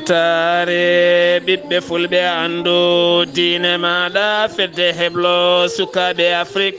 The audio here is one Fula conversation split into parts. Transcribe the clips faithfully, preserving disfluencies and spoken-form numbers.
Taare ɓiɓɓe fulɓe, anndu diine maaɗa, fedde heblo sukaaɓe Afrik.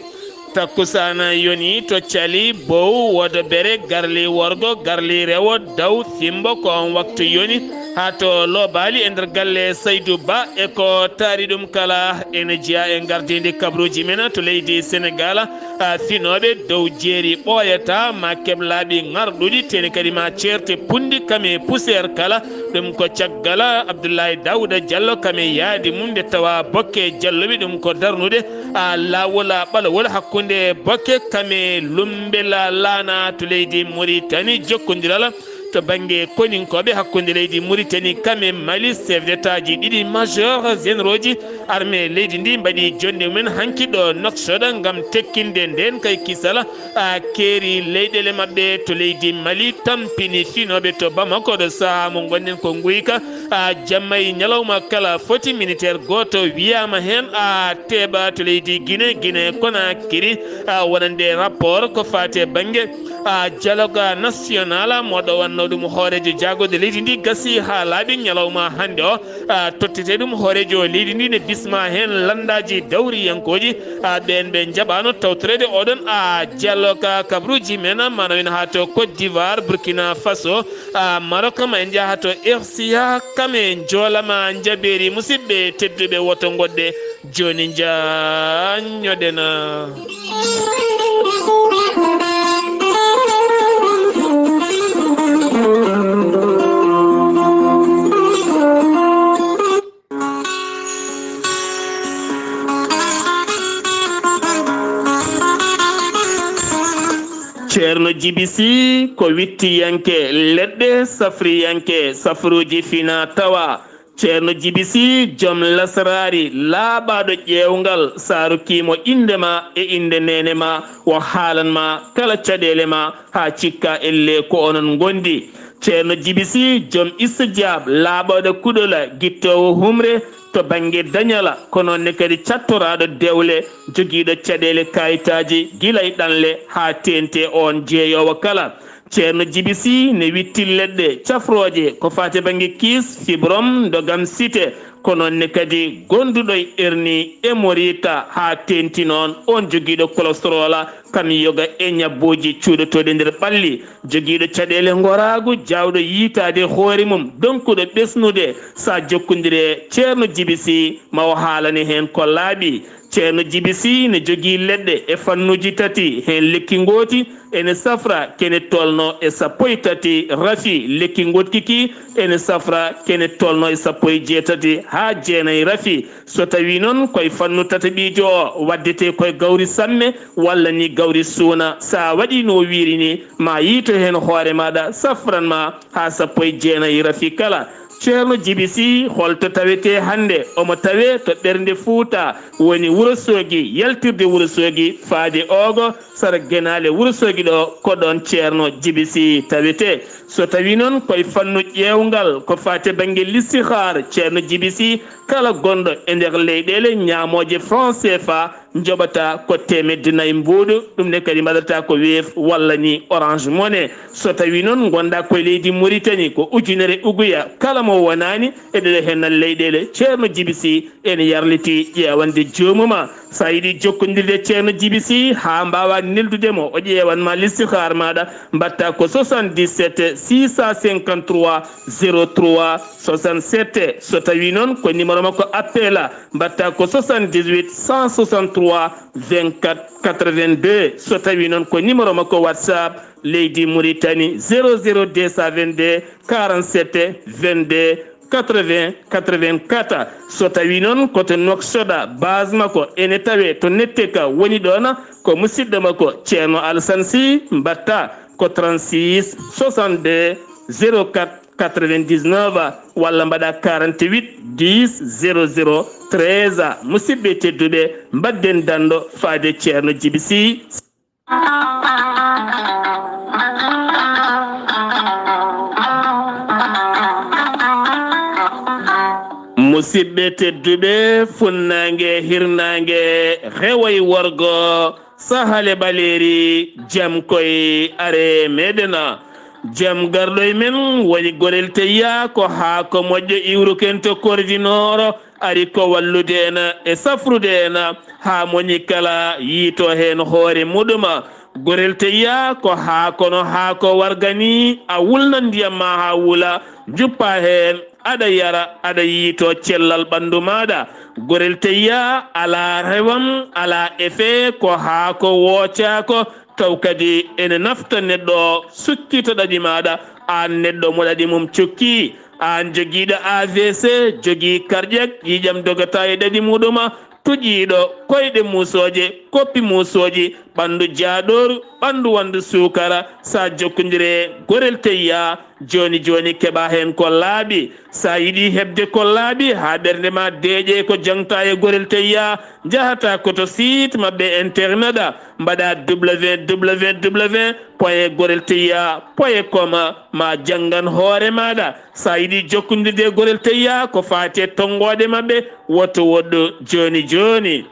Takkusaana yoni to cali bow, wodo bere garli worgo, garli rewo, daw, fimbo, ko on waktu yoni. Haa to loobaali e nder galle Saydu Ba e ko taari ɗum kala, ene jeyaa e ngardiindi kabruuji men to leydi Senegaal. A, finooɓe dow jeeri ɓooyata, ma keɓ laaɓi ŋarɗuɗi, teni kadi ma ceerte punndi kam e puseer kala. Ɗum ko caggal Abdoulaye Daouda Diallo kam e yaadi mum, nde tawa Bokke Dialloɓe, ɗum ko darnude, a, laawol, a, ɓalawol hakkunde Bokke kam e Lumbela Laana to leydi Mauritanie. Jokkondiral to bannge koninkooɓe hakkunde leydi Mauritanie kam e Mali, chef d'état ji ɗiɗi, major généraux ji armée leydi ndi mbaɗi jonnde mumen hanki ɗo Nouakchott ngam tekkinde ndeen kay kisal, a, keeri leyɗeele maɓɓe to leydi Mali, tampini finooɓe to Bamako ɗo sahaa mo ngonɗen ko nguyka, a, jamma e ñalawma kala foti militaire gooto wiyaama heen, a, teeɓa to leydi Guinée, Guinée Conakry, a, wonande rapport ko faati e bannge, a, dialogue national mo ɗo wannoo ɗum hooreejo jaagorɗe leydi ndi gasi haa laaɓi ñalawma hannde o, a, tottete ɗum hooreejo leydi ndi ne bisma heen lanndaaji dawriyankooji, a, ɓeen ɓe njaɓaano tawtoreede oɗon, a, dialogue kabruuji men, ma no wayno haa to Côte d'Ivoire, Burkina Faso, a, Maroc, ma en njaha to R C A, kam e njoolama njabeeri. Musidɓe tedduɓe, woto ngoɗɗe jooni njaññoɗen. Ceerno Jibi Si ko wittiyanke leɗɗe, safriyanke safruuji fina tawa. Ceerno Jibi Si, joom lasraari laaɓaaɗo ƴeewngal, sa rokkii mo innde ma e innde neene ma, o haalan ma kala caɗeele ma, haa cikka ellee ko onon ngondi. Ceerno Jibi Si, joom istijaab, laaɓaaɗo kuɗola, gittoowo humre to bannge dañala, ko noon ne kadi cattoraaɗo dewle, jogiiɗo caɗeele kaayitaaji gila e ɗanle haa teeŋti oon jeeyoowo kala. Ceerno Jibi Si ne witti leɗɗe cafrooje ko faati e bannge kiis, fibrom, ndogam site, ko noon ne kadi gonduɗo e erni e morita haa teeŋti noon oon jogiiɗo kolostorola, kam yoga e ñabbuuji cuuɗotooɗi nder ɓalli, jogiiɗo caɗeele ngoraagu, jaawɗo yiytaade hoore mum, donkuɗo ɓesnude, sa jokkondire Ceerno Jibi Si ma o haalane heen ko laaɓi. Ceerno Jibi Si ne jogii leɗɗe e fannuuji tati, heen lekki ngooti ene safra kene tolno e sappo e tati rafi, lekki ngootki ki ene safra kene tolno e sappo e jeetati haa jeenayi rafi. So tawii noon koye fannu tataɓiijo o waddetee koye gawri samme walla ni gawri suuna, sa waɗii no wiiri ni, ma yiyto heen hoore maaɗa, safran ma haa sappo e jeenayi rafi kala. Ceerno Jibi Si, holto tawetee hannde? Omo tawee to ɓernde Fuuta, woni Wuro Soogi, yaltirde Wuro Soogi faade Oogo, sara Genaale Wuro Soogi ɗo, ko ɗoon Ceerno Jibi Si tawetee. So tawii noon koye fannu ƴeewngal, ko faati e bannge listihaar, Ceerno Jibi Si, kala gonɗo e nder leyɗeele ñaamooje franc C F A, njoɓata ko teemedde nayi mbuuɗu, ɗum ne kadi mbaɗata ko Wave walla ni Orange Money. So tawii noon ngonɗaa koye leydi Mauritanie, ko ujunere uguya kala mo wonaani e ɗeɗe hennal leyɗeele, Ceerno Jibi Si ene yarlitii ƴeewande joomum ma. So a yiɗii jokkondirde Ceerno Jibi Si haa mbaawaa neldude mo, o ƴeewan ma listihaar maaɗa, mbaɗta ko soixante-dix-sept six cent cinquante-trois zéro trois soixante-sept. So tawii noon ko numéro makko appel a, mbaɗta ko soixante-dix-huit cent soixante-trois vingt-quatre quatre-vingt-deux. So tawii noon ko numéro makko WhatsApp leydi Mauritanie, zéro zéro deux cent vingt-deux quarante-sept vingt-deux quatre-vingts quatre-vingt-quatre. So tawii noon ko to Nouakchott, base makko ene tawee to Netteka woni ɗoon, ko musidɗo makko Ceerno Alassane Sy, mbaɗta ko trente-six soixante-deux zéro quatre quatre-vingt-dix-neuf walla mbaɗa quarante-huit dix zéro zéro treize. Musidɓe tedduɓe, mbaɗden danndo faade Ceerno Jibi Si. Musidɓe tedduɓe, funnaange, hirnaange, rewo e worgo, sahale ɓaleeri, jam koy are meɗen. Jam garɗo e men woni Gorel Teyya, ko haa ko moƴƴo iwruken to Kordinooro, ari ko wallude en e safrude en haa moni kala yiito heen hoore muɗum. Gorel Teyya ko haa kono haa ko warga ni, a wulnan ndiyam ma haa wula, njuppa heen, aɗa yara, aɗa yiito cellal ɓanndu maaɗa. Gorel Teyya alaa rewam, alaa effet, ko haa ko woocaako, taw kadi ene nafta neɗɗo o, sukkita ɗaɗi maaɗa, aan neɗɗo mo ɗaɗi mum cukki, aan jogiiɗo A V C, jogii cardiaque, ƴiiƴam dogata e ɗaɗi muɗum, tuƴiiɗo, koyɗe muusooje, koppi muusooji, ɓanndu jaaɗooru, ɓanndu wanndu suukara, so a jokkondire Gorel Teyya, jooni jooni keɓa heen ko laaɓi. So a yiɗi heɓde ko laaɓi haa ɓernde ma deeƴe ko jaŋta e Gorel Teyya, njahata ko to site maɓɓe internet, mbaɗa W W W point gorel teyya point com, ma janngan hoore maaɗa. So a yiɗi jokkondirde e Gorel Teyya ko faati e tonngooɗe maɓɓe, woto woɗɗu jooni jooni.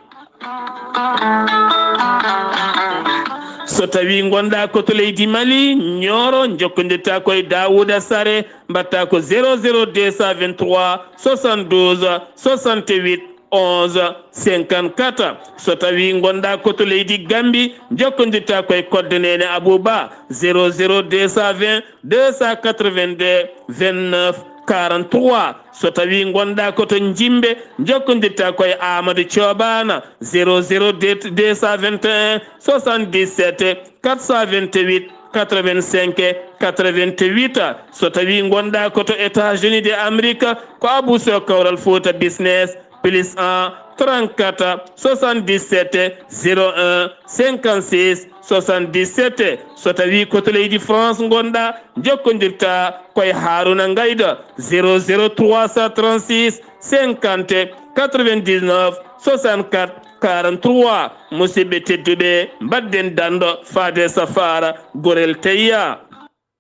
So tawi ngonɗa ko to leydi Mali, Nioro, jokkondirta ko e Daouda Sare, mbatta ko zéro zéro deux cent vingt-trois soixante-douze soixante-huit onze cinquante-quatre. So tawi ngonɗa ko to leydi Gambi, jokkondirta ko e Koddo Nene Abouba, zéro zéro deux cent vingt deux cent quatre-vingt-deux vingt-neuf quarante-trois. So tawi ngonɗa ko to Jimbe, jokkondirta ko e Amadou Thioban, zéro zéro deux cent vingt et un soixante-dix-sept quatre cent vingt-huit quatre-vingt-cinq quatre-vingt-huit. So tawi ngonɗa ko to États-Unis de Amérique, ko Abou Sow Kawral Fouta Business, plus un trente-quatre soixante-dix-sept zéro un cinquante-six soixante-dix-sept. So tawi ko to leydi France ngonɗa, jokkondirta ko e Harouna Ngaïda, zéro zéro trois cent trente-six cinquante quatre-vingt-dix-neuf soixante-quatre quarante-trois. Musidɓe tedduɓe, mbaɗɗen danɗo faade safaara Gorel Teyya.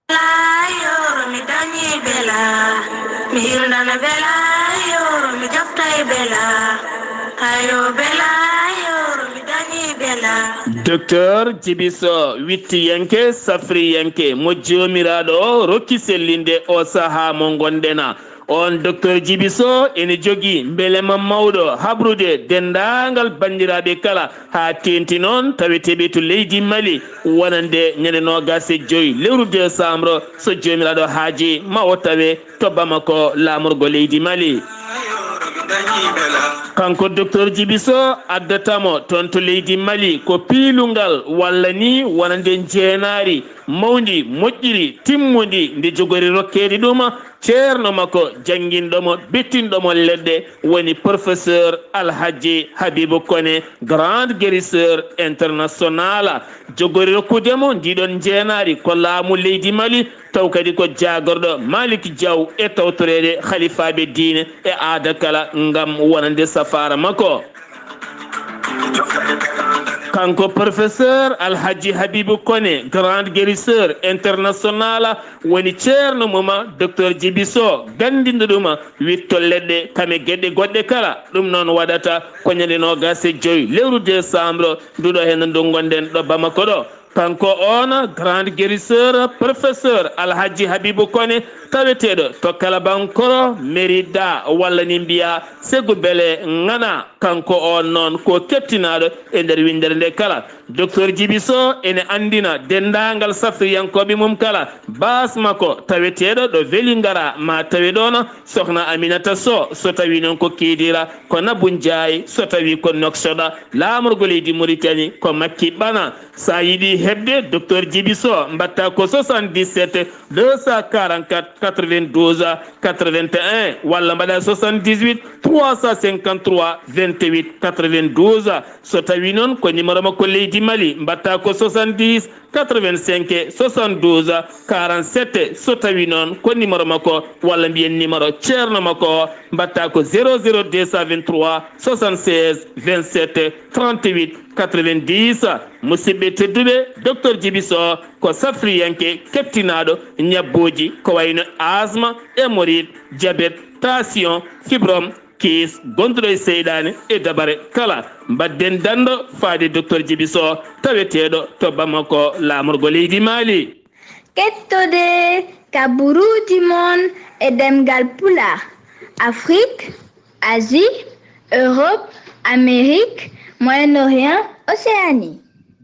Bela yoro mi dañi bela, mi hirnana bela yoro mi joftay bela, ayo bela yoro mi dañi bela. Docteur Djibiso, wittiyanke, safriyanke, mo Joomiraaɗo o rokki sellinde o sahaa mo ngonɗen. On Docteur Djibiso ene jogii mbelema mawɗo habrude denndaangal banndiraaɓe kala, haa teeŋti noon taweteeɓe to leydi Mali, wonande ñande noogaas e joy lewru décembre, so Joomiraaɗo haaji, ma o tawe to Bamako, laamorgo leydi Mali. Kanko Docteur Djibiso, addata mo toon to leydi Mali ko piilungal walla ni wonande njeenaari mawndi, moƴƴiri, timmundi, ndi jogori rokkeede ɗum ceerno makko, jannginɗo mo, bettinɗo mo leɗɗe, woni professeur Alhaji Habibou Koné, grand guérisseur international. Jogori rokkude mo ndiɗon njeenaari ko laamu leydi Mali, taw kadi ko jaagorɗo Malick Diaw e tawtoreede halifaaɓe diine e aada kala ngam wonande safaara makko. Kanko professeur Alhaji Habibou Koné, grand guérisseur international, woni ceerno mum, Docteur Djibiso, ganndinɗo ɗum witto leɗɗe, kam e geɗe goɗɗe kala. Ɗum noon waɗata ko ñande noogaas e joy lewru décembre, nduɗo heen ndu ngonɗen ɗo Bamako ɗo. Kanko on grand guérisseur, professeur Alhaji Habibou Koné, taweteeɗo to Kalabankoro, Mérida, walla ni mbiya Segu Bele Ŋana. Kanko on noon ko keptinaaɗo e nder winndere nde kala. Docteur Djibiso ene anndina denndaangal safriyankooɓe mum kala, baas makko taweteeɗo ɗo Vélingara, ma tawe ɗoon Sokhna Aminata Sow, so tawi noon ko Kidira, ko Nabou Ndiaye, so tawi ko Nouakchott, laamorgo leydi Mauritanie, ko Makki Bana. Sa yiɗi heɓde Docteur Djibiso, mbatta ko soixante-dix-sept deux cent quarante-quatre quatre-vingt-douze quatre-vingt-un, walla mbaɗa soixante-dix-huit trois cent cinquante-trois vingt-huit quatre-vingt-douze. So tawi noon ko numéro makko leydi Mali, mbatta ko soixante-dix quatre-vingt-cinq soixante-douze quarante-sept. So tawi noon ko numéro makko, walla mbiyen numéro ceerno makko o, mbatta ko zéro zéro deux cent vingt-trois soixante-seize vingt-sept trente-huit quatre-vingt-dix. Musidɓe tedduɓe, Docteur Djibiso ko safriyanke keptinaaɗo ñabbuuji ko wayno asma, hémorroïde, diabète, tension, fibrome, kyste, gonduɗo e seyɗaane e dabare kala. Mbaɗden danɗo faade Docteur Djibiso, taweteeɗo to Bamako, laamorgo leydi Mali. Kettode kaburuuji mon e ɗemngal Pulaar, Afrik, Asie, Europe, Amérique, Moyen-Orient, Océanie.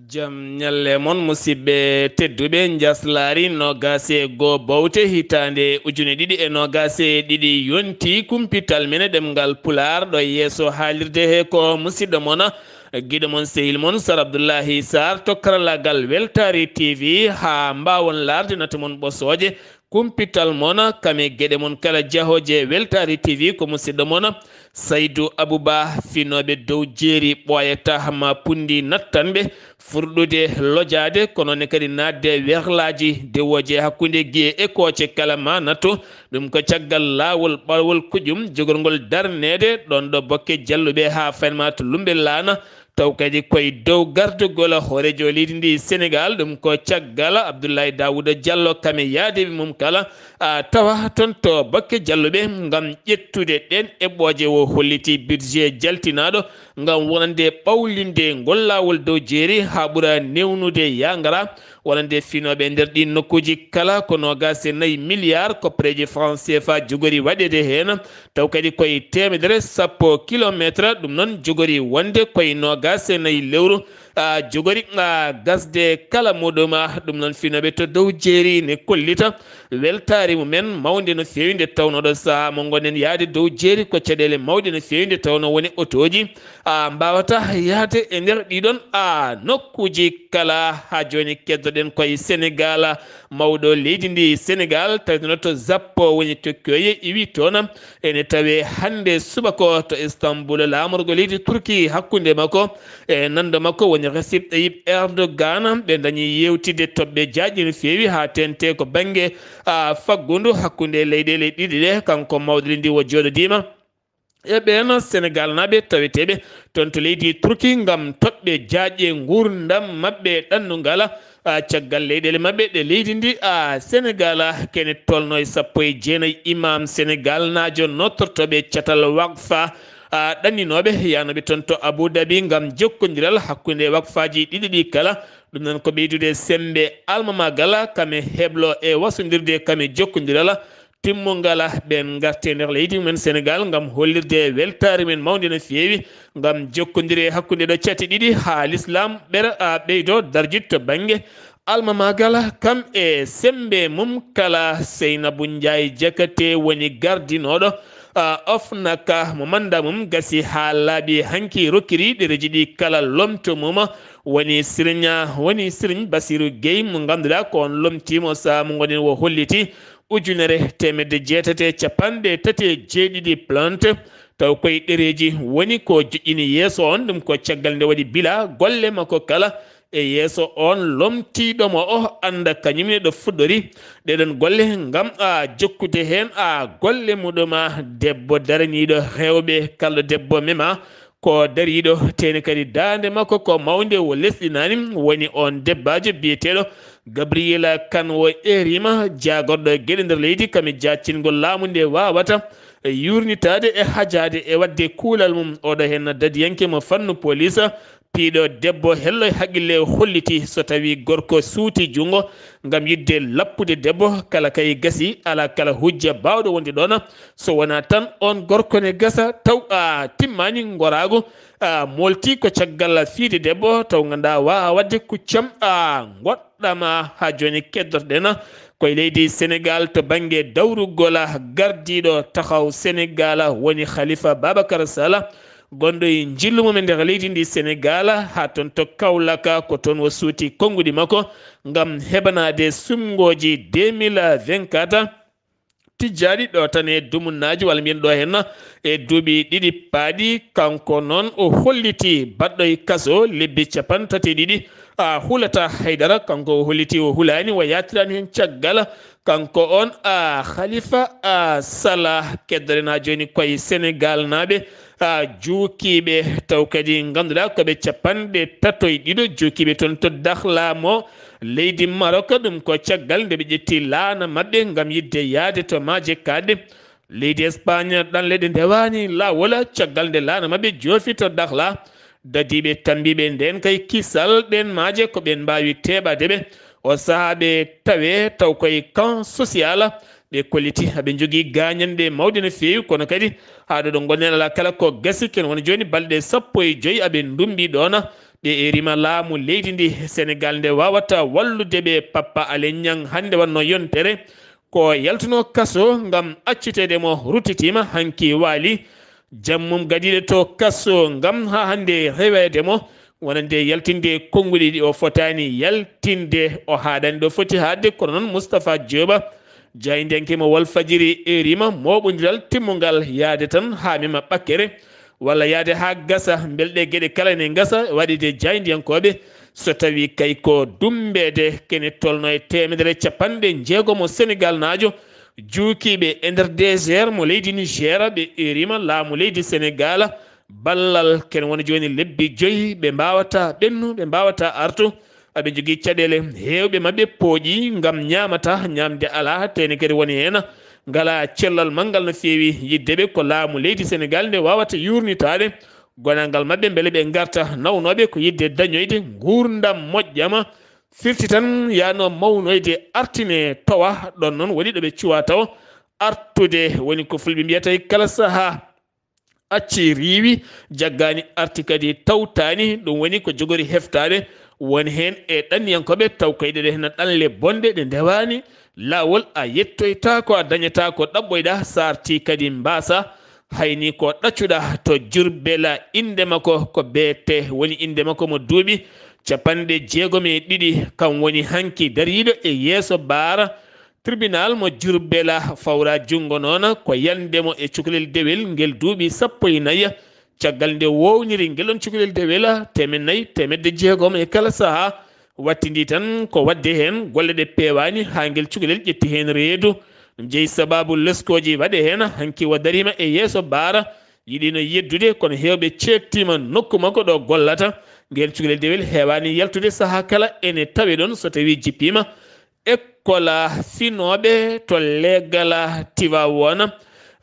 Jam ñalle mon, musidɓe tedduɓe. Njaslaari noogaas e goo bowte hitaande ujune ɗiɗi e noogaas e ɗiɗi yonti. Kumpital men e ɗemngal Pulaar ɗo yeeso haalirde he ko musidɗo mon, giɗo mon, sehil mon, Sar Abdullahi Sar to karallaagal Weltaare T V. Haa mbaawon laarde nate mon ɓosooje, kumpital mon, kame geɗe mon kala jahooje Weltaare T V, ko musidɗo mon Saydu Abuba, finooɓe dow jeeri ɓooyata ma punndi nattanɓe, furɗude lojaade, kono ne kadi naatde werlaaji dewooje hakkunde giye e kooce kala ma natto. Ɗum ko caggal laawol ɓalwol kuƴum jogorngol darneede ɗoon ɗo Bokke Jalluɓe haa Faynamaa to Lumbe Laana, taw kadi koye dow gardugol hooreejo leydi ndi Senegaal. Ɗum ko caggal Abdoulaye Daouda Diallo kame yaadeeɓe mum kala, a, tawa toon to Bokke Jalluɓe ngam ƴettude ɗeen eɓɓooje. O holliti budget jaltinaaɗo ngam wonande ɓawlinde ngol laawol dow jeeri haa ɓura newnude yaangara, wonande finooɓe e nder ɗiin nokkuuji kala. Ko noogaas e nayi milliards koppareeji franc C F A jogori waɗeede heen, taw kadi koye teemedere sappo kilometre. Ɗum noon jogori wonde koye noogaas e nayi lewru, a, jogori, a, gasde kala muɗum. A, ɗum noon finooɓe to dow jeeri ne kollita weltaare mumen mawnde no feewi, nde tawnoo ɗo sahaa mo ngonɗen yahde dow jeeri ko caɗeele mawɗe no feewi, nde tawnoo woni otooji, a, mbaawata yahde e nder ɗiɗon, a, nokkuuji kala. Haa jooni keddoɗen koye Senegaal, mawɗo leydi ndi Senegaal, tawnoo to Japon woni Tokyo, iwi toon. Ene tawee hannde subaka to Istanbul, laamorgo leydi Turki hakkunde makko e nanndo makko woni Recep Tayyip Erdogan. Ɓe ndañi yeewtidde toɓɓe jaajɗe no feewi haa teeŋti ko bannge, a, faggundu hakkunde leyɗeele ɗiɗi ɗe. Kanko mawɗo leydi o jooɗodiima e ɓeen Senegaalnaaɓe taweteeɓe toon to leydi Turki ngam toɓɓe jaajɗe nguurndam maɓɓe ɗannungal, a, caggal leyɗeele maɓɓe ɗe leydi ndi, a, Senegaal. Kene tolnoo e sappo e jeenayi imaam Senegaalnaajo nodtortooɓe catal Waqfa, a, ɗanninooɓe yahnooɓe toon to Abu Dhabi ngam jokkondiral hakkunde Waqfaaji ɗiɗi ɗi kala. Ɗum noon ko ɓeydude semmbe almamaagal kame heblo e wasondirde kame jokkondiral timmungal. Ɓeen ngarte nder leydi men Senegaal ngam hollirde weltaare men mawnde no feewi ngam jokkondire hakkunde ɗo cate ɗiɗi haa Lislaam ɓer-, a, ɓeydo darjitto bannge almamaagal kam e semmbe mum kala. Seynabu Njaay Jakate woni gardinooɗo, a, OFNAC mo mannda mum gasi haa laaɓi hanki, rokkiri ɗereeji ɗi kala lomto mum. Woni Siriñ, woni Siriñ Basiru Gey mo ngannduɗaa ko oon lomtiimo sahaa mo ngonɗen o holliti ujunere teemedde jeetati e capanɗe tati e jeeɗiɗi plainte, taw koye ɗereeji woni ko joƴƴini yeeso oon. Ɗum ko caggal nde waɗi bila golle makko kala e yeeso oon lomtiiɗo mo o annda kañum ne ɗo fuɗɗori ɗeɗon golle ngam, a, jokkude heen, a, golle muɗum. A, debbo daraniiɗo rewɓe, kala debbo mema ko dariiɗo, teeni kadi daande makko ko mawnde, o lesɗinaani. Woni oon debbaajo biyeteeɗo Gabriela Kan, o eeriima jaagorɗo geɗe nder leydi kame jaacingol laamu nde waawata yuurnitaade e hajaade e waɗde kuulal mum. Oɗo heen dadiyanke mo fannu poliis, piiɗo debbo hello e haqqille, holliti so tawii gorko suuti junngo ngam yiɗde lappude debbo, kala kay gasi, alaa kala hujja baawɗo wonde ɗoon, so wonaa tan oon gorko ne gasa taw a timmaani ngoraagu, a, molti ko caggal fiide debbo, taw nganndaa waawa waɗde kuccam, a, ngoɗɗama. Haa jooni keddotoɗen koye leydi Senegaal to bannge dawrugol gardiiɗo taxaw Senegaal woni Khalifa Babacar Sall, gonɗo e njillu mum e nder leydi ndi Senegaal, haa toon to Kaolack, ko toon o suuti konnguɗi makko ngam heɓanaade suɓngooji deux mille vingt-quatre. Tijjaaɗi ɗo tan e dumunnaaji, walla mbiyen ɗo heen e duuɓi ɗiɗi paaɗi, kanko noon o holliti baɗɗo e kaso lebbi capanɗe tati e ɗiɗi, a, hulata haydara. Kanko o holliti o hulaani, o yaatiraani heen caggal. Kanko oon, a, Khalifa, a, Sall, keddoɗen haa jooni koye Senegaal naaɓe, a, juukiiɓe, taw kadi ngannduɗaa ko ɓe capanɗe tato e ɗiɗo juukiiɓe toon to Dakhla mo leydi Maroc. Ɗum ko caggal nde ɓe ƴetti laana maɓɓe ngam yiɗde yahde to maaje kaaɗɗe leydi Espagne. Ɗanle ɗe ndewaani laawol, caggal nde laana maɓɓe joofi to Dakhla, dadiiɓe tammbiiɓe ndeen kay kisal, ɗeen maaje ko ɓeen mbaawi teeɓaade ɓe. O sahaa ɓe tawe taw koye camp social, ɓe kolliti aɓe njogii gaañanɗe mawɗe no feewi, kono kadi haa ɗo ɗo ngonɗen alaa kala ko gasi. Ken woni jooni balɗe sappo e joy aɓe ndummbi ɗoon, ɓe erima laamu leydi ndi Senegal nde waawata wallude ɓe. Papa Alen Ñang hannde wannoo yontere ko yaltunoo kaso ngam acciteede mo, ruttitiima hanki waali. Jammum gadiiɗo to kaso ngam haa hannde reweede mo, wonande yaltinde konnguɗi ɗi o fotaani yaltinde. O haaɗani ɗo foti haaɗde, kono noon Moustapha Diop, jaayndiyanke mo Walfadjiri, erima mooɓondiral timmungal yaade tan haa mema ɓakkere, walla yaade haa gasa, mbele ɗe geɗe kala ene ngasa waɗde jaayndiyankooɓe. So tawii kay ko dummbeede, kene tolno e teemedere capanɗe jeegomo Senegalnaajo juukiiɓe e nder désert mo leydi Niger, ɓe erima laamu leydi Senegal ballal. Ken woni jooni lebbi joyi, ɓe mbaawata ɓennu, ɓe mbaawata artu. Aɓe njogii caɗeele heewɓe maɓɓe pooƴi ngam ñaamata, ñaamde alaa, teene kadi woni heen ngala cellal manngal no feewi yidde ɓe. Ko laamu leydi Senegal nde waawata yuurnitaade gonangal maɓɓe, mbele ɓe ngarta nawnooɓe ko yidde dañoyde nguurndam moƴƴama. Firti tan yaano mawnoyde artine towa, ɗon noon woni ɗo ɓe cuwa taw artude. Woni ko fulɓe mbiyata e kala sahaa, acci riiwi, jaggaani, arti kadi tawtaani. Ɗum woni ko jogori heftaade won heen e ɗanniyankooɓe taw kay ɗeɗe hena ɗanle bonɗe ɗe ndewaani laawol, a yettoytaako, a dañataako ɗaɓɓoyɗa, sarti kadi mbaasa. Hayni ko ɗaccuɗa to Jurbel, innde makko ko B T, woni innde makko mo duuɓi capanɗe jeegom e ɗiɗi, kam woni hanki dariiɗo e yeeso baara tribunal mo Jurbel. Fawra junngo noon ko yande mo e cukalel dewel ngel duuɓi sappo e nayi, caggal nde wowniri ngel ɗon cukalel dewel teemeɗɗe nayi, teemedde jeegom e kala sahaa. Wattindi tan ko waɗde heen golle ɗe peewaani haa ngel cukalel ƴetti heen reedu. Ɗum jeyi sabaabu leskooji waɗe heen, hanki o dariima e yeeso baara, yiɗino yeddude, kono heewɓe ceettiima nokku makko ɗo gollata. Ngel cukalel dewel heewaani yaltude, sahaa kala ene tawe ɗon so tawii jippiima. Ekkola finooɓe to leegal Tiwaawoon,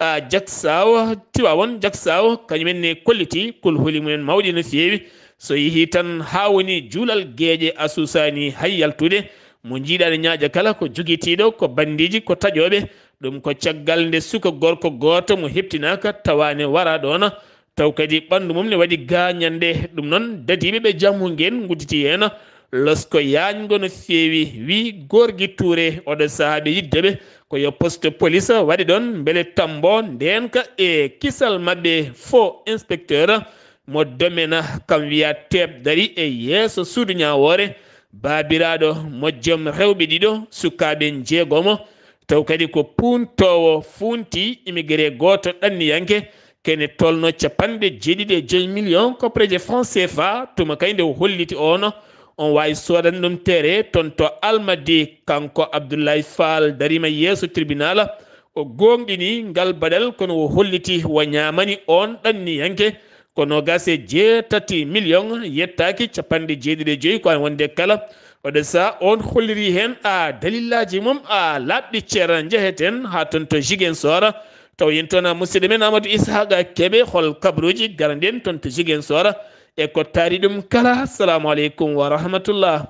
a, Jaksaw, Tiwaawoon Jaksaw, kañum en ne kolliti kulhuli mumen mawɗi no feewi. So yehii tan haa woni juulal geeƴe, a suusaani hay yaltude. Mo njiiɗaa ne ñaaƴa kala ko jogitiiɗo, ko banndiiji, ko taƴooɓe. Ɗum ko caggal nde suka gorko gooto mo heɓtinaaka tawaane wara ɗoon, taw kadi ɓanndu mum ne waɗi gaañanɗe. Ɗum noon, dadiiɓe ɓe jamhu ngeen ngudditi heen. Losko yaañngo no feewi, wi Gorgui Touré, oɗo sahaa ɓe yidde ɓe ko yo poste police waɗe ɗoon, mbele tambo ndeenka e kisal maɓɓe. Faux inspecteur mo domaine, kam wiya teeɓ dari e yeeso suudu ñaawoore. Baabiraaɗo mo joom rewɓe ɗiɗo, sukaaɓe njeegomo, taw kadi ko puuntoowo, fuunti immigré gooto ɗanniyanke, kene tolno capanɗe jeeɗiɗi e joy million koppareeje franc C F A, tuma kay nde o holliti ono, on waawi soodande ɗum tere toon to Almadi. Kanko Abdoulaye Fall dariima yeeso tribunal, o gooŋɗini ngal baɗal, kono o holliti o ñaamani on ɗanniyanke ko noogaas e jeetati million, yettaaki capanɗe jeeɗiɗi e joy ko an wonde kala. Oɗo sahaa on holliri heen a dalillaaji mum a laaɓɗi cer. Njeheten haa toon to Ziguinchor, taw yen toon a musidɗo men Amadou Ishaqa Kebe, hol kabaruuji garanɗi en toon to Ziguinchor e ko taari ɗum kala. Assalamu aleykum wa rahmatullah.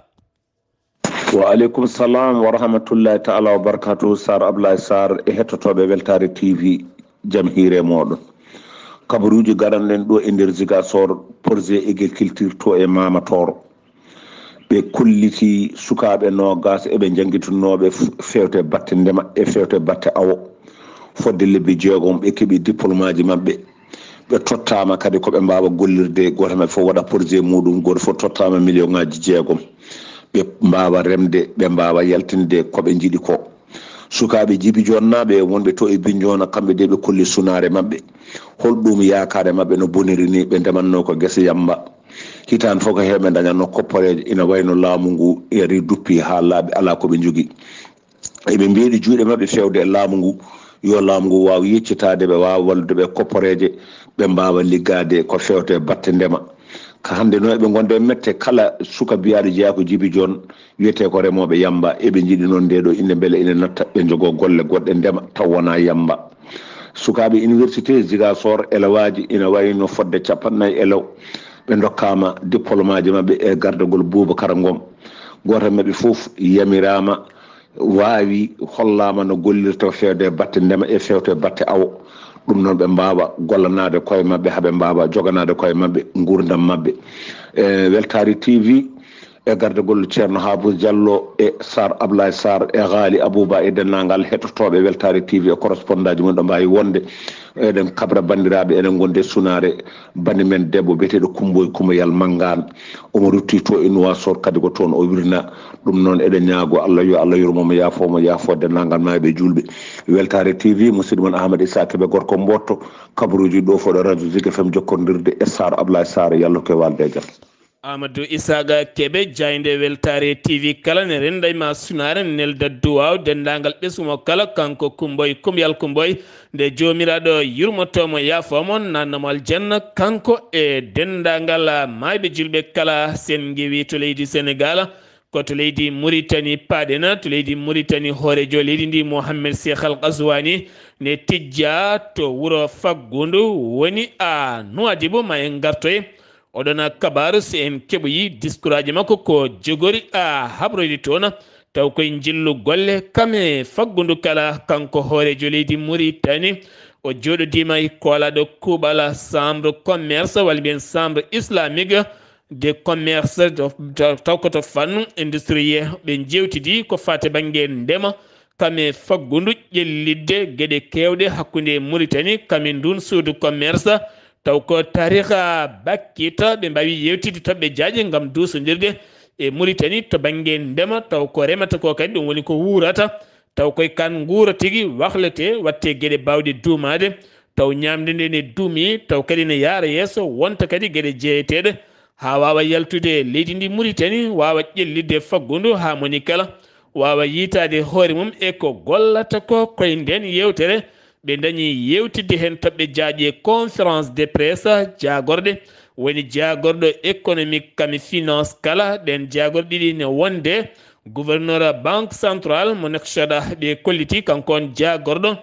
Wa aleykum salam wa rahmatullahi taala wa barakatuhu, Sar Ablaye Sar e hettotooɓe Weltaare T V, jam hiire mooɗon. Kabaruuji garanɗen ɗo e nder Ziguinchor, projet agriculture to e Mama Toro. Ɓe kolliti sukaaɓe noogaas e ɓe janngitunooɓe f-, fewte batte ndema e fewte batte awo. Fodde lebbi jeegom ɓe keɓi diplôme aji maɓɓe. Ɓe tottaama kadi ko ɓe mbaawa gollirde, gooto maɓɓe fof waɗa projet muɗum, gooto fof tottaama million ŋaaji jeegom. Ɓe mbaawa remde, ɓe mbaawa yaltinde ko ɓe njiɗi ko. Sukaaɓe Jibi Joon naaɓe wonɓe to e Biñoona, kamɓe de ɓe kolli sunaare maɓɓe. Holɗum yaakaare maɓɓe no boniri ni? Ɓe ndemanno ko gese yamba. Hitaande fof ko heewɓe dañatno kopporeeje, ina wayno laamu ngu ari duppi haa laaɓi, alaa ko ɓe njogii. Eɓe mbeeɗi juuɗe maɓɓe feewde e laamu ngu, yo laamu ngu waaw yeccitaade ɓe, waawa wallude ɓe kopporeeje, ɓe mbaawa liggaade ko feewte batte ndema. Ka hannde noon eɓe ngonde e mette, kala suka biyaaɗo jeyaa ko Jibi Joon, wiyetee ko remooɓe yamba, eɓe njiɗi noon ndee ɗoo innde mbele ina natta, ɓe njogoo golle goɗɗe ndema taw wonaa yamba. Sukaaɓe université Ziguinchor, elewaaji ina wayno fodde capanɗe nayi elew, ɓe ndokkaama diplôme aji maɓɓe e gardagol Boubacar Ngom. Gooto e maɓɓe fof yamiraama, waawi, hollaama no gollirta fewde e batte ndema e fewte e batte awo. Ɗum noon ɓe mbaawa gollanaade koye maɓɓe, haa ɓe mbaawa joganaade koye maɓɓe nguurndam maɓɓe. E Weltaare T V, e gardagol Ceerno Haabus Jallo e Saar Ablaye Saar e Haali Abuuba e denndaangal heɗotooɓe Weltaare T V e korosponndaaji mum ɗo mbaawi wonde. Eɗen kabra banndiraaɓe, eɗen ngondi e sunaare bannde men debbo biyeteeɗo Kummboy Kumbayal Manngaan. Omo rutti to e Nuwaasoot, kadi ko toon o wirna. Ɗum noon, eɗen ñaago Allah yo Allah yurmo mo, yaafo mo, yaafo denndaangal maayɓe juulɓe. Weltaare T V, musidɗo mon Ahmad Issa Kebe, gorko Mbootto, kabaruuji ɗo foɗo radio Zik F M jokkondirde e Saar Ablaye Saar, yallo ko e waalde e jam. Amadou Isaaga Kebe, jaaynde Weltaare T V kala ne rennda e ma sunaare, ne nelda duwaaw denndaangal ɓesngu mo kala, kanko Kummboy, Kumbayal Kummboy, nde Joomiraaɗo yurmotoo mo, yaafoo mo, naatna mo aljanna, kanko e denndaangal maayɓe juulɓe kala, sen ngewi to leydi Senegaal, ko to leydi Muritani paaɗen, to leydi Muritani hooreejo leydi ndi Mohammed Cheikh Al Ghazouani ne tijjaa to wuro Faggundu woni a Nuwaadibu, ma en ngartoy. Oɗon kabaaru, si en keɓoyi diskuraaji makko ko jogori a habroyde toon, taw koye njillu golle kam e Faggundu kala, kanko hooreejo leydi Muritani, o jooɗodiima e koolaaɗo kuuɓal chambre commerce, walla mbiyen chambre islamique de commerce, to, to, taw ko to fannu industriel, ɓe njeewtidi ko faati bannge ndema, kam e Faggundu ƴellitde geɗe keewɗe hakkunde Muritani, kam e ndun suudu commerce, taw ko tariha bakkita, ɓe mbaawi yeewtidde toɓɓe jaajɗe ngam duusondirde e Muritani to bannge ndema, taw ko remata ko kadi ɗum woni ko wuurata, taw koye kan nguura tigi wahlete, watte geɗe baawɗe duumaade, taw ñaamde nde ne duumi, taw kadi ne yaara yeeso, wonta kadi geɗe jeeyeteeɗe, haa waawa yaltude leydi ndi Muritani, waawa ƴellitde Faggundu haa moni kala waawa yiytaade hoore mum e ko gollata ko koye nden yeewtere. Ɓe ndañi yeewtidde heen toɓɓe jaajɗe, conférence de presse, jaagorɗe, woni jaagorɗo économique kam e finance kala, ɗeen jaagorɗe ɗiɗi ne wonde gouverneur banque centrale mo Nouakchott, ɓe kolliti kanko on jaagorɗo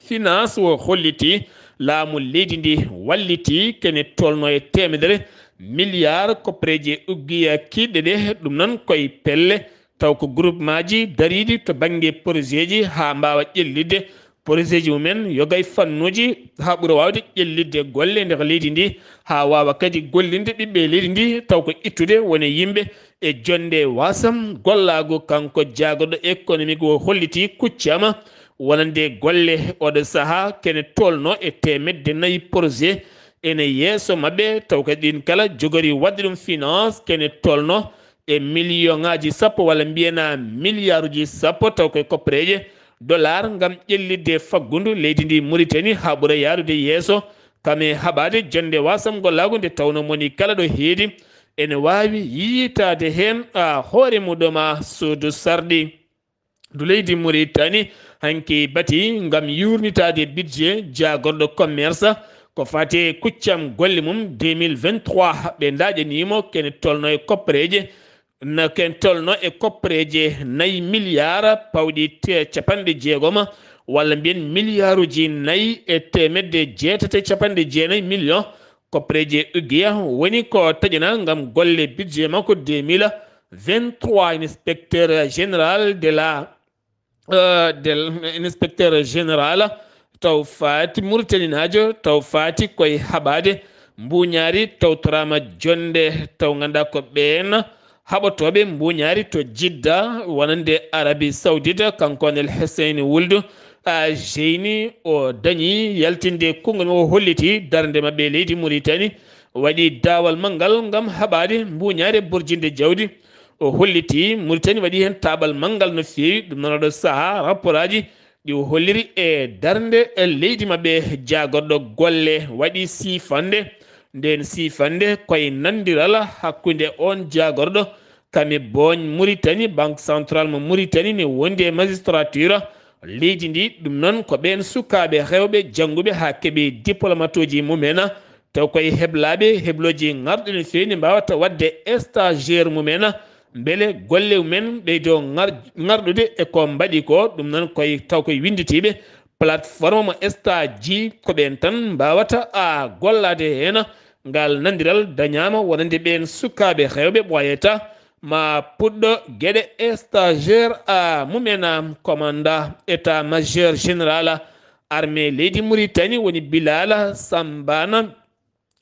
finance o holliti laamu leydi ndi walliti kene tolno e teemedere milliard koppareeje uggiya kiiɗɗe ɗe, ɗum noon koye pelle taw ko groupemaaji dariiɗi to bannge projetji haa mbaawa ƴellitde projetji mumen, yoga e fannuuji haa ɓura waawde ƴellitde golle e nder leydi ndi, haa waawa kadi gollinde ɓiɓɓe leydi ndi, taw ko ittude woni yimɓe e jonnde wasam gollaagu. Kanko jaagorɗo économique o holliti kuccama wonande golle oɗo sahaa kene tolno e teemedde nayi projet ene yeeso maɓɓe, taw kadi ɗin kala jogori waɗde ɗum finance kene tolno e million ŋaaji sappo walla mbiyana milliard uji sappo, taw koye koppareeje dollar ngam ƴellitde Faggundu leydi ndi Muritani haa ɓura yaarude yeeso, kam e haɓaade jonnde wasam gollaagu nde tawno moni kala ɗo heedi ene waawi yiytaade heen a hoore muɗum a suudu sarɗi. Ndu leydi Muritani hanki bati ngam yuurnitaade budget jaagorɗo commerce ko faati e kuccam golle mum deux mille vingt-trois, ɓe ndaƴaniimo kene tolno e koppareeje na ken tolno e koppareeje nayi milliard pawɗi te capanɗe jeegoma, walla mbiyen milliarduji nayi e teemedde jeetati e capanɗe jeenayi million. Koppareeje uggiya woni ko taƴana ngam golle budget makko deux mille vingt-trois, inspecteur général de la, euh, de l-, inspecteur général taw faati Muritaninaajo, taw faati koye haɓaade mbuuñaari, tawtoraama jonnde, taw nganndaa ko ɓeen haɓotooɓe mbuuñaari to Jidda, wonande Arabie Saoudite, kanko on El Hussein Wuld, a, Jeyni, o dañi yaltinde konngol makko, o holliti darnde maɓɓe e leydi Muritani, waɗi daawal manngal ngam haɓaade mbuuñaari e borjinde jawdi. O holliti Muritani waɗi heen taaɓal manngal no feewi, ɗum noon oɗo sahaa rapportaaji ɗi o holliri e darnde e leydi maɓɓe. Jaagorɗo golle waɗi siifannde, ndeen siifannde koye nanndiral hakkunde oon jaagorɗo kam e booñ Muritani, Banque Centrale mo Muritani ne wondi e magistrature leydi ndi. Ɗum noon ko ɓeen sukaaɓe rewɓe jannguɓe haa keɓi diplomatuuji mumen, taw koye heblaaɓe heblooji ŋarɗi no feewi, ne mbaawata waɗde stagiaire mumen, mbele golle mumen ɓeydo ŋar-, ŋarɗude e ko mbaɗi ko. Ɗum noon koye, taw koye winnditiiɓe plateforme mo stage ji, ko ɓeen tan mbaawata a gollaade heen. Ngal nanndiral dañaama wonande ɓeen sukaaɓe rewɓe ɓooyata ma puɗɗo geɗe stagiaire a mumena. Commandant état majeur général armée leydi Mauritanie woni Bilal Sambana,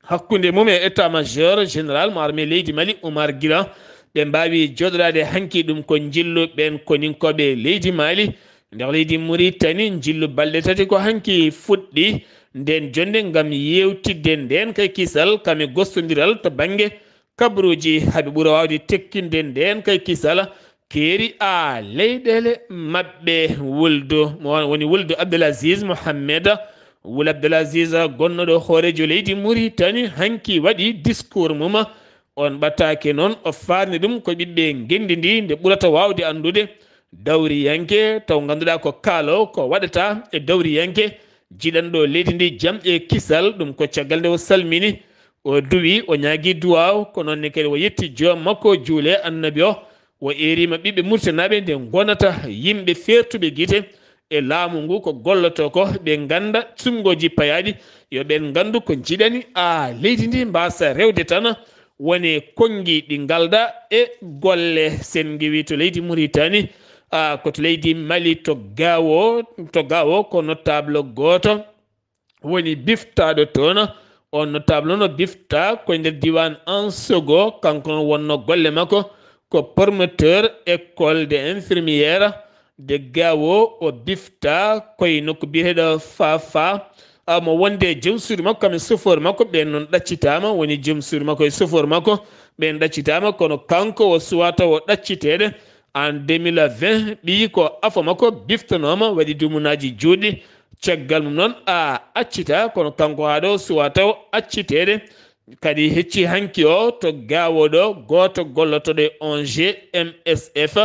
hakkunde mum e état majeur général mo armée leydi Mali Oumar Guira. Ɓe mbaawi jooɗoraade hanki, ɗum ko njillu ɓeen koninkooɓe leydi Mali. Nder leydi Mauritanie, njillu balɗe tati ko hanki fuɗɗi ndeen jonnde ngam yeewtidde ndeen kay kisal kam e gostondiral to bannge kabaruuji, haa ɓe ɓura waawde tekkinde ndeen kay kisal keeri a leyɗeele maɓɓe. Wuldu mo woni Wuldu Abdelaziz Mohamed, Wul Abdelaziz gonnooɗo hooreejo leydi Mauritanie hanki waɗi discours mum. On ɓataake noon o faarni ɗum ko ɓiɓɓe ngenndi ndi nde ɓurata waawde anndude dawriyanke taw ngannduɗaa ko kaalo ko waɗata e dawriyanke jiɗanɗo leydi ndi jam e kisal. Ɗum ko caggal nde o salmini, o duwi, o ñaagi duwaaw, ko noon ne kadi o yetti joom makko juule annabi o. O eerima ɓiɓɓe Murtanaaɓe nde ngonata yimɓe feertuɓe gite e laamu ngu ko golloto ko, ɓe ngannda sunngoji payaaɗi, yo ɓeen nganndu ko njiɗani a leydi ndi mbaasa rewde tan woni konngi ɗi ngalda e golle. Sen ngiwi to leydi Mauritanie, a ko to leydi Mali to Gaawo, to Gaawo ko notable gooto woni biftaaɗo toon. On notable no bifta ko e nder diiwaan Ansogo, kanko noon wonno golle makko ko promoteur école de infirmière de Gaawo. O bifta koye nokku biyeteeɗo Fafa, a mo wonde joom suudu makko kam e chauffeur makko ɓeen noon ɗaccitaama, woni joom suudu makko e chauffeur makko ɓeen ɗaccitaama, kono kanko o suwaa taw o ɗacciteede. En deux mille vingt, ɓiyi ko afo makko biftanooma, waɗi dumunaaji juutɗi. Caggal mum noon a accita, kono kanko haa ɗo suwaa taw acciteede. Kadi hecci hanki o to Gaawo ɗo, gooto gollotooɗo e O N G M S F,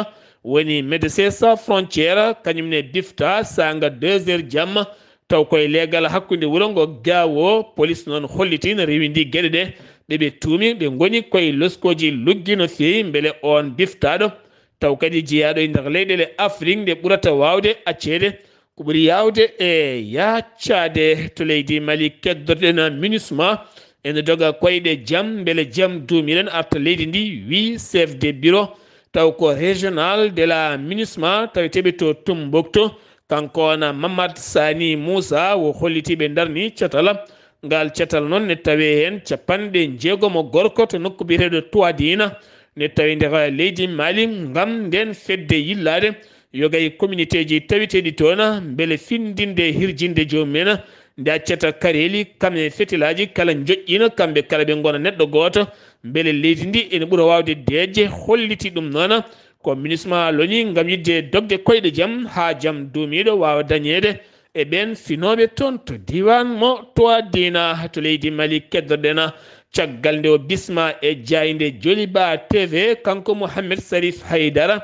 woni Médecins Sans Frontières, kañum ne bifta saanga deux heures jamma, taw koye leegal hakkunde wuro ngo Gaawo. Police noon holliti no rewindi geɗe ɗe, ɓe ɓe tuumi ɓe ngoni koye loskooji luggi no feewi mbele on biftaaɗo taw kadi jeyaaɗo e nder leyɗeele Afrik nde ɓurata waawde acceede. Ko ɓuri yaawde e yaaccaade to leydi Mali, keddorɗen MINUSMA ene doga koyɗe jam, mbele jam duumiren arta leydi ndi, wii chef de bureau taw ko régional de la MINUSMA taweteeɓe to Tumbuktu. Kanko wona Mamad Sani Moussa, o holliti ɓe ndarni catal. Ngal catal noon ne tawi heen capanɗe jeegom gorko to nokku biyeteeɗo Tuwadina, ne tawi nder leydi Mali, ngam ndeen fedde yillaade yogay communautéji taweteeɗi toon, mbele findinde hirjinde joomum en nde accata kareeli kam e fetelaaji kala njoƴƴina, kamɓe kala ɓe ngona neɗɗo gooto, mbele leydi ndi ene ɓura waawde deeƴde. Holliti ɗum noon ko MINUSMA loñi ngam yiɗde dogde koyɗe jam haa jam duumiiɗo waawa dañeede e ɓeen finooɓe toon to diiwaan mo Tuwadina to leydi Mali. Keddorɗen caggal nde o bisma e jaaynde Joliba T V, kanko Mohamed Sarif Haydara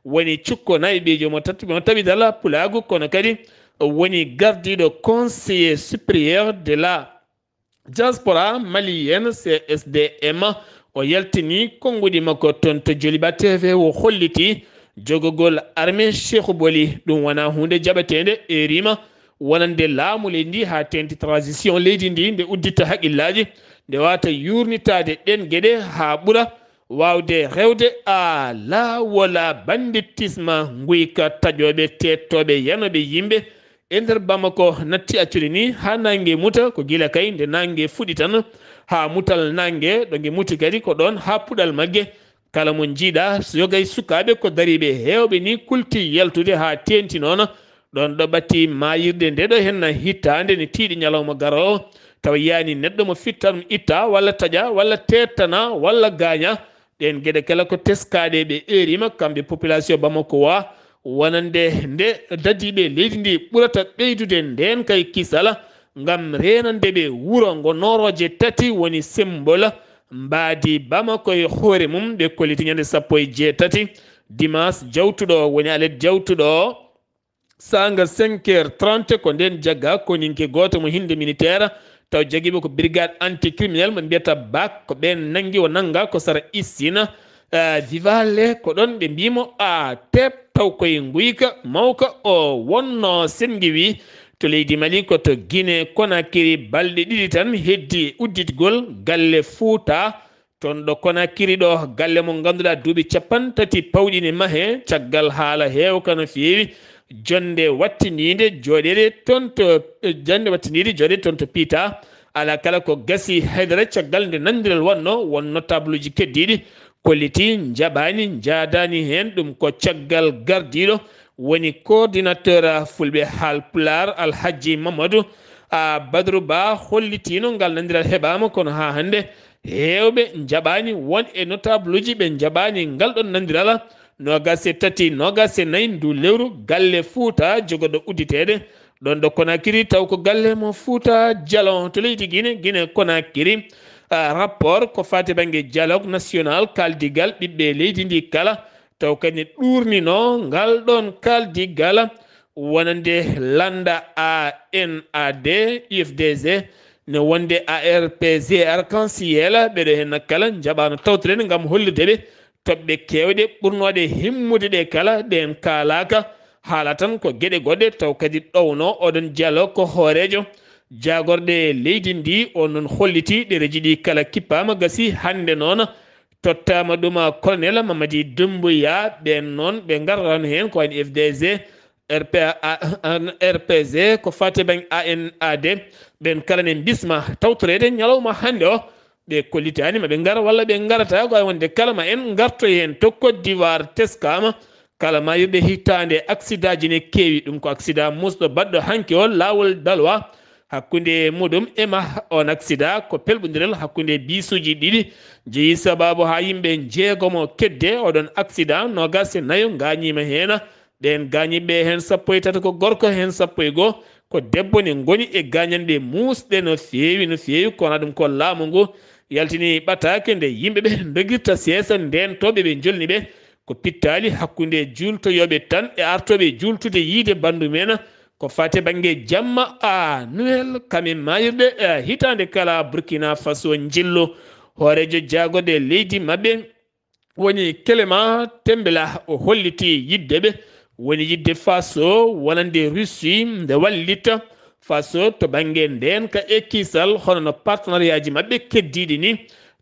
woni cukko nayiɓeejo mo tat-, mo taɓidal pulaagu, kono kadi woni gardiiɗo conseiller supérieur de la diaspora malienne, C S D M. O yaltini konnguɗi makko toon to Joliba T V, o holliti jogogol armée Cheikhou Boli. Ɗum wonaa huunde jaɓateende e rima wonande laamu leydi ndi haa teeŋti transition leydi ndi nde udditta haqillaaji, nde waawta yuurnitaade ɗeen geɗe haa ɓura waawde rewde a laawola banditisme, nguyka taƴooɓe, teettooɓe, yanooɓe yimɓe e nder Bamako natti accude ni haa naange muta, ko gila kay nde naange fuɗi tan haa mutal naange, ɗo nge muti kadi ko ɗoon haa puɗal magge. Kala mo njiiɗa, so yogay sukaaɓe ko dariiɓe heewɓe ni kulti yaltude haa teeŋti noon. Ɗoon ɗo ɓatti maayirde nde ɗo henna hitaande ne tiiɗi ñalawma garoowo, tawa yiyaani neɗɗo mo fitta ɗum itta walla taƴa walla teettana walla gaaña. Ɗeen geɗe kala ko teskaaɗe, ɓe eerima kamɓe population Bamako wa wonande nde dadiiɓe leydi ndi ɓurata ɓeydude ndeen kay kisala ngam reenande ɓe wuro ngo noorooje tati woni symbole mbaadi Bamako e hoore mum. Ɓe kolliti ñande sappo e jeetati dimanche jawtuɗo o, woni alet jawtuɗo o, saanga cinq heures trente, ko ndeen jagga koninke gooto mo hinde militaire, taw jagiiɓe ko brigade anticriminel mo mbiyata bak, ko ɓeen nanngi o nannga ko sara Issina, eh, Vivale, ko ɗoon ɓe mbiimo a teep, taw koye nguyka mawka o wonno. Sen ngiwi to leydi Mali ko to Guinée Conakry, balɗe ɗiɗi tan heddi udditgol galle Fuuta Toon ɗo Konakiri ɗo, galle mo ngannduɗaa duuɓi capanɗe tati pawɗi ne mahee, caggal haala heewka no feewi, jonnde wattiniinde jooɗeede toon to, jonnde wattiniinde jooɗeede toon to Piita. Alaa kala ko gasi haydara caggal nde nanndiral waɗnoo, won notableji keddiiɗi kollitii, njaɓaani, njaadaani heen. Ɗum ko caggal gardiiɗo woni coordinateur Fulɓe Haalpulaar, Alhajji Mamadou, a, Badru Ba, hollitiino ngal nanndiral heɓaama, kono haa hannde heewɓe njaɓaani, won e notableji ɓe njaɓaani ngal ɗoon nanndiral. Noogaas e tati, noogaas e nayi ndu lewru, galle Fuuta jogorɗo udditeede ɗoon ɗo Konakiri, taw ko galle mo Fuuta Jalon to leydi Gine, Gine Konakiri. A, rapport ko faati bannge dialogue national, kaaldigal ɓiɓɓe leydi ndi kala, taw kadi ne ɗuurninoo ngal ɗoon kaaldigal wonande lannda A N A D, U F D G, ne wonde A R P G, Arc-en-Ciel, ɓeɗo heen kala njaɓaano tawtoreede ngam hollude ɓe toɓɓe keewɗe ɓurnooɗe himmude ɗe kala, ɗeen kaalaaka, haala tan ko geɗe goɗɗe, taw kadi ɗowno oɗon dialogue ko hooreejo jaagorɗe leydi ndi, o noon holliti ɗereji ɗi kala kippaama, gasi hannde noon tottaama ɗum Colonel Mamadi Doumbouya, ɓeen noon ɓe ngaratan heen ko wayno F D G, R P A, R P G, ko faati bannge A N A D, ɓeen kala ne mbisma tawtoreede ñalawma hannde o, ɓe kollitaani ma ɓe ngar walla ɓe ngarata, ko wayi wonde kala ma en ngartoy heen to Côte d'Ivoire, teskaama kala maayirɗe hitaande, aksidaaji ne keewi. Ɗum ko aksidaa muusɗo baɗɗo hanki o laawol Dalwa, hakkunde muɗum e ma. On aksidaa ko pelɓondiral hakkunde biisuuji ɗiɗi jeyi sabaabu haa yimɓe njeegomo kedde. Oɗon aksidaa noogaas e nayo ngaañiima heen. Ɓeen gaañiiɓe heen sappo e tato ko gorko, heen sappo e goo ko debbo, ne ngoni e gaañanɗe muusɗe no feewi, no feewi. Kono ɗum ko laamu ngu yaltini ɓataake nde yimɓe ɓe ndogirta seesa, ndeentooɓe ɓe njolni ɓe. Ko pittaali hakkunde juultoyooɓe tan e artooɓe juultude yiide banndum en. Ko faati bannge jamma, a, Noël, kam e maayirɗe, a, hitaande kala Burkina Faso njillu. Hooreejo jaagorɗe leydi maɓɓe woni Clément Tembela, o holliti yidde ɓe woni yidde Faso wonande Russie nde wallita Faso to bannge ndeenka e kiisal, hono no partenariat ji maɓɓe keddiiɗi ni.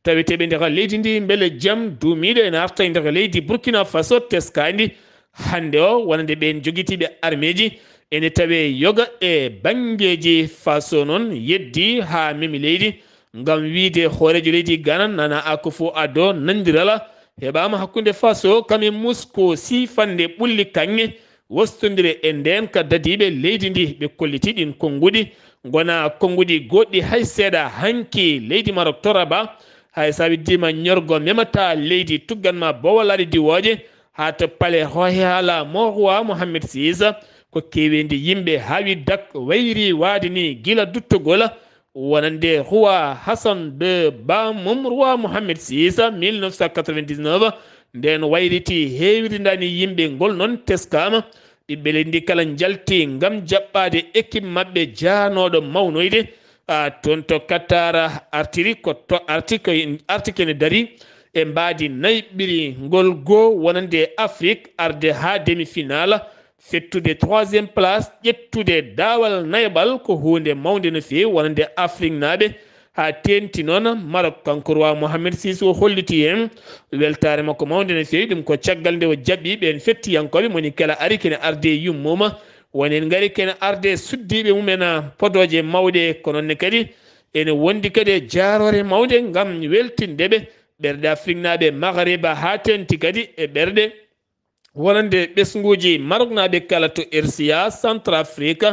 Taweteeɓe nder leydi ndi, mbele jam duumiiɗo ene arta e nder leydi Burkina Faso teskaandi hannde o, wonande ɓeen jogitiiɓe armeeji ene tawee yoga e banngeeji Faso noon yeddi haa memi leydi. Ngam wiyde hooreejo leydi Ghana, Nana Akufo-Addo, nanndiral heɓaama hakkunde Faso kam e Moscou, siifannde ɓulli kaŋŋe wostondire e ndeenka dadiiɓe leydi ndi. Ɓe kolliti ɗiin konnguɗi ngonaa konnguɗi goɗɗi hay seeɗa. Hanki leydi Maroc torraba, hay so a weddiima ñorgo memataa leydi, tuggan ma bowalaaɗe diwooje haa to palais royal mo roi Mohammed six. Ko keeweendi yimɓe haawi dak wayri waade ni gila duttugol wonande roi Hassan deux bammum roi Mohammed six, mille neuf cent quatre-vingt-dix-neuf, nden wayriti heewirdaani yimɓe ngol noon teskaama. Ɓiɓɓe leydi ndi kala njalti ngam jaɓɓaade équipe maɓɓe jaanooɗo mawnoyde, a, toon to Qatar artiri ko to arti ko arti kene dari e mbaadi nayi ɓiri ngol goo wonande Afrique arde haa demi-finale. Fettude troisième place, ƴettude daawal nayaɓal ko huunde mawnde no feewi wonande Afriknaaɓe. Haa teeŋti noon Maroc, kanko roi Mohamed six o holliti heen weltaare makko mawnde no feewi. Ɗum ko caggal nde o jaɓɓi ɓeen fettiyankooɓe moni kala ari kene arde yummuma, woni en ngari kene arde suddiiɓe mum en podooje mawɗe, ko noon ne kadi ene wondi kadi e jaaroore mawnde ngam weltinde ɓe ɓerɗe Afriknaaɓe Maghreb haa teeŋti kadi e ɓerɗe wonande ɓesnguuji Maroknaaɓe kala to R C A, Centrafrique,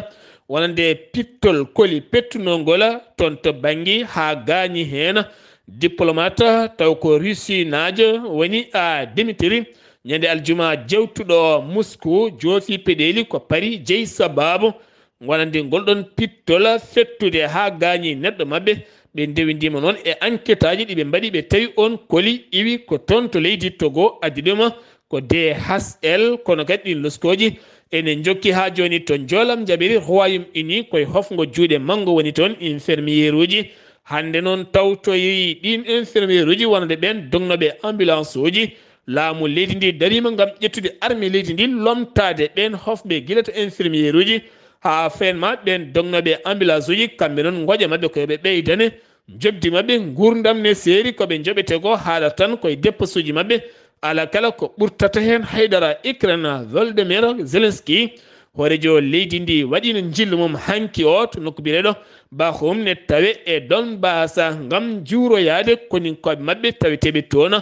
wonande pittol koli pettunongol toon to Bangui haa gaañi heen diplomate taw ko Russie naajo woni a Dimitri. Ñande aljuma jewtuɗo Moscou joofi peɗeeli ko Paris jeyi sabaabu wonande ngol ɗon pittol fettude haa gaañi neɗɗo maɓɓe. Ɓe ndewindiima noon e enquêtaaji ɗi ɓe mbaɗi, ɓe tawi oon koli iwi ko toon to leydi Togo, addi ɗum ko D H L, kono kadi ɗiin loskooji ene njokki haa jooni to Njoolam Njaɓiri, Royaume Uni, koye hofngo juuɗe manngo woni toon infirmiyeeruuji. Hannde noon tawtoyi ɗiin infirmiyeeruuji wonande ɓeen dognooɓe ambulance uji. Laamu leydi ndi dariima ngam ƴettude armée leydi ndi, lomtaade ɓeen hofɓe gila to infirmiyeeruuji haa feen ma ɓeen dognooɓe ambulance uji, kamɓe noon ngoƴa maɓɓe ko yo ɓe ɓeydane Njoɓdi maɓɓe, nguurndam ne seeri ko ɓe njoɓete ko, haala tan koye deppasuuji maɓɓe. Alaa kala ko ɓurtata heen haydara. Ukraine, Volodymyr Zelensky, hooreejo leydi ndi, waɗiino njillu mum hanki o to nokku biyeteeɗo Bakhmut ne tawe e Donbas ngam juuroyaade koninkooɓe maɓɓe taweteeɓe toon.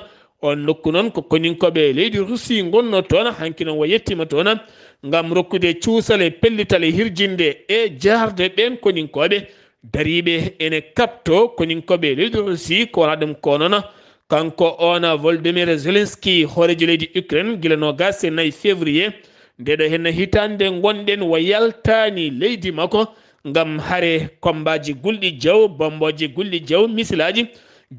Oon nokku noon ko koninkooɓe leydi Russie ngonnoo toon, hanki noon o yettiima toon ngam rokkude cuusal e pellital e hirjinde e jaarde ɓeen koninkooɓe dariiɓe ene kaɓtoo koninkooɓe leydi Russie. Ko wonaa ɗum ko noon, kanko oon Volodymyr Zelensky, hooreejo leydi Ukraine, gila noogaas e nayi février ndeeɗo heen hitaande ngonɗen, o yaltaani leydi makko ngam hare kombaaji gulɗi jaw, bombooje gulɗi jaw, misilaaji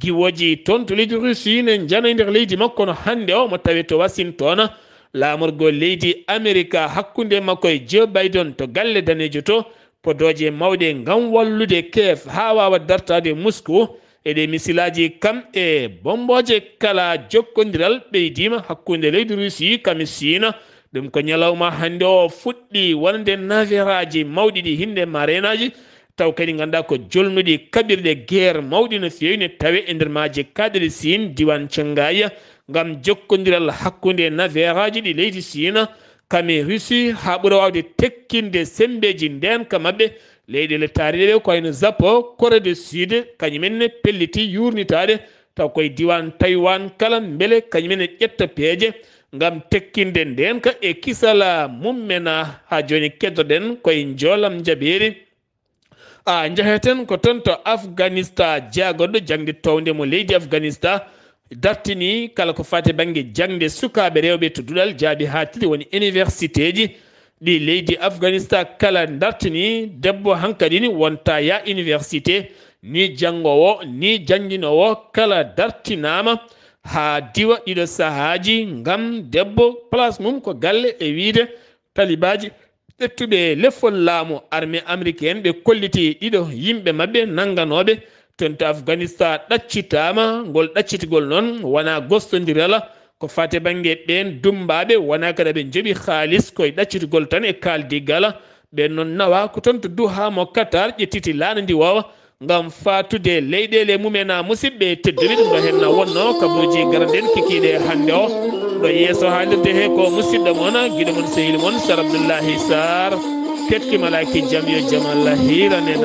giwooji toon to leydi Russie ne njana e nder leydi makko. Kono hannde o mo tawe to Washington, laamorgo leydi Amerika, hakkunde makko e Joe Biden to galle daneejo to, podooje mawɗe ngam wallude Kiev haa waawa dartaade Moscou e ɗee misilaaji kam e bombooje. Kala jokkondiral ɓeydiima hakkunde leydi Russie kam e Chine. Ɗum ko ñalawma hannde o fuɗɗi wonande naferaaji mawɗi ɗi hinnde mareenaaji, taw kadi ngannduɗaa ko jolnuɗi kaɓirɗe guerre mawɗi no feewi ne tawe e nder maaje Kaadere Siin, diiwaan Shanghai, ngam jokkondiral hakkunde naferaaji ɗi leydi Chine kam e Russie, haa ɓura waawde tekkinde semmbeeji ndeenka maɓɓe. Leyɗeele taariiɗe ɗe ko wayno Japon, Corée du Sud, kañum en ne pelliti yuurnitaade taw koye diiwaan Taïwan kala, mbele kañum en ne ƴetta peeje ngam tekkinde ndeenka e kisal mum en. Haa jooni keddoɗen koye njoolam njabeeri. A, njaheten ko toon to Afghanistan. Jagorɗo jaŋde toownde mo leydi Afghanistan dartini kala ko faati e bannge jaŋde sukaaɓe rewɓe to duɗal jaaɓi haa tati woni universitéji ɗi leydi Afghanistan kala dartini. Debbo hankadi ni wonta ya université, ni janngoowo, ni jannginoowo kala dartinaama haa diwa ɗiɗo sahaaji ngam debbo place mum ko galle e wiyde talibaaji ƴettuɓe lefol laamu. Armée américaine ɓe kolliti ɗiɗo yimɓe maɓɓe nannganooɓe toon to Afghanistan ɗaccitaama. Ngol ɗaccitgol noon wonaa gostondiral ko faati e bannge ɓeen dummbaaɓe, wonaa kadi ɓe njoɓi haalis, koye ɗaccitgol tan e kaaldigal. Ɓeen noon nawaa ko toon to Doha mo Qatar ƴettiti laana ndiwoowa ngam faatude leyɗeele mum en. Musidɓe tedduɓe, ɗum ɗo heen wonnoo kabaruuji garanɗen kikiiɗe hannde o. Ɗo yeeso haalirde he ko musidɗo mon, giɗo mon, sehil mon, Sar Abdullahi Sar. Ketki malaaki jam, yo jam Allah hiiran en.